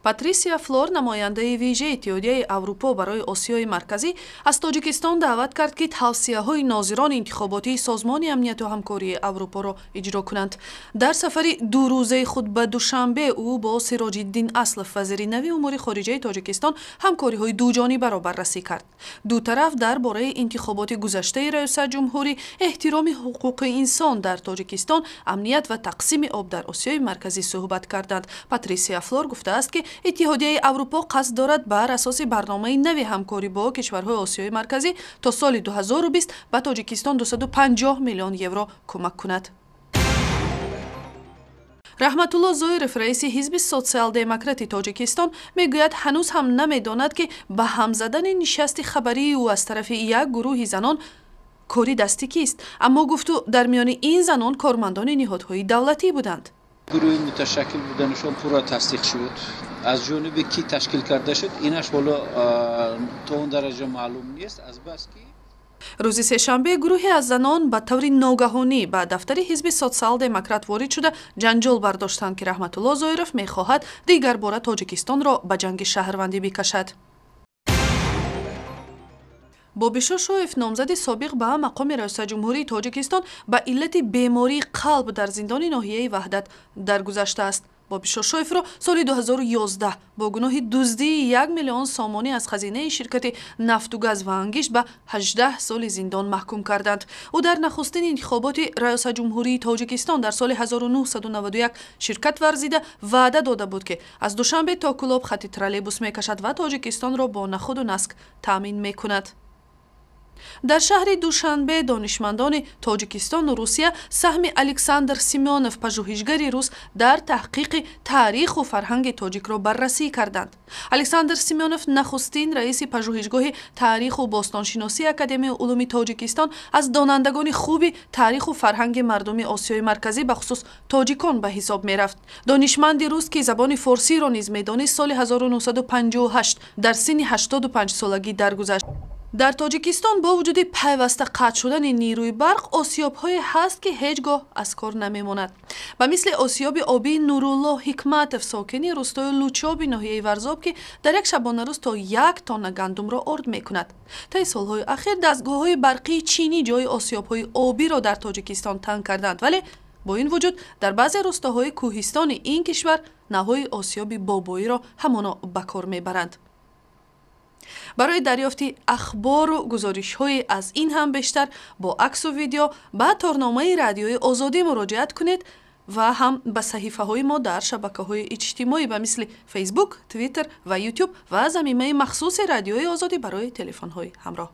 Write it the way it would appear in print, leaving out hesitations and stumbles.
Патрисия Флор, намояндаи вижаи Иттиҳодияи Аврупо барои Осиёи Марказӣ, аз Тоҷикистон даъват кард, ки тавсияҳои нозирони интихоботии Созмони амнияту ҳамкории Аврупоро иҷро кунанд. Дар сафари дурӯзаи худ ба Душанбе ӯ бо Сироҷиддин Аслов, вазири нави умури хориҷаи Тоҷикистон, ҳамкориҳои дуҷонибаро баррасӣ кард. Ду тараф дар бораи интихоботи гузаштаи раёсатҷумҳурӣ, эҳтироми ҳуқуқи инсон дар Тоҷикистон, амният ва тақсими об дар Осиёи Марказӣ суҳбат карданд. Патрисия Флор гуфтааст, ки Иттиҳодияи Аврупо қасд дорад бар асоси барномаи нави ҳамкорӣ бо кишварҳои Осиёи Марказӣ то соли 2020 ба Тоҷикистон 250 миллион евро кӯмак кунад. Раҳматулло Зоиров, раиси ҳизби Социал-демократи Тоҷикистон, мегӯяд, ҳанӯз ҳам намедонад, ки ба ҳам задани нишасти хабарии ӯ аз тарафи як гурӯҳи занон кори дасти кист. Аммо, гуфту, дар миёни ин занон кормандони ниҳодҳои давлатӣ буданд. Гурӯҳи муташаккил буданашон пурра тасдиқ шуд. Аз ҷониби кӣ ташкил карда шуд, инаш ҳоло то он дараҷа маълум нест, азбаски Рӯзи сешанбе гурӯҳе аз занон ба таври ногаҳонӣ ба дафтари ҳизби Социал-демократ ворид шуда, ҷанҷол бардоштанд, ки Раҳматулло Зоиров мехоҳад дигарбора Тоҷикистонро ба ҷанги шаҳрвандӣ бикашад. Бобишо Шоев, номзади собиқ ба мақоми раёсатҷумҳурии Тоҷикистон, ба иллати бемории қалб дар зиндони ноҳияи Ваҳдат даргузаштааст. Бобишо Шоевро соли 2011 бо гуноҳи дуздии 1 миллион сомонӣ аз хазинаи ширкати нафту газ ва ангишт ба 18 соли зиндон маҳкум карданд. Ӯ дар нахустин интихоботи раёсатҷумҳурии Тоҷикистон дар соли 1991 ширкат варзида, ваъда дода буд, ки аз Душанбе то Кӯлоб хати троллейбус мекашад ва Тоҷикистонро бо нахуду наск таъмин мекунад. Дар шаҳри Душанбе донишмандони Тоҷикистону Русия саҳми Александр Семёнов, пажӯҳишгари рус, дар таҳқиқи таъриху фарҳанги тоҷикро баррасӣ карданд. Александр Семёнов, нахустин раиси пажӯҳишгоҳи таъриху бостоншиносии Академияи улуми Тоҷикистон, аз донандагони хуби таъриху фарҳанги мардуми Осиёи Марказӣ, бахусус тоҷикон, ба ҳисоб мерафт. Донишманди рус, ки забони форсиро низ медонист, соли 1958 дар синни 85 солагӣ даргузашт. Дар Тоҷикистон бо вуҷуди пайваста қатъ шудани нерӯи барқ осиёбҳое ҳаст, ки ҳеҷ гоҳ аз кор намемонад, ба мисли осиёби обии Нурулло Ҳикматов, сокини рустои Лучоби ноҳияи Варзоб, ки дар як шабонарӯз то 1 тонна гандумро орд мекунад. Таи солҳои ахир дастгоҳҳои барқии чинӣ ҷои осиёбҳои обиро дар Тоҷикистон танг карданд, вале бо ин вуҷуд дар баъзе рустоҳои кӯҳистони ин кишвар навъҳои осиёби бобоиро ҳамоно ба кор мебаранд. Барои дарёфти ахбору гузоришҳои аз ин ҳам бештар бо аксу видео ба торномаи Радиои Озодӣ муроҷиат кунед ва ҳам ба саҳифаҳои мо дар шабакаҳои иҷтимоӣ, ба мисли Фейсбук, Твиттер ва Ютуб ва замимаи махсуси Радиои Озодӣ барои телефонҳои ҳамроҳ.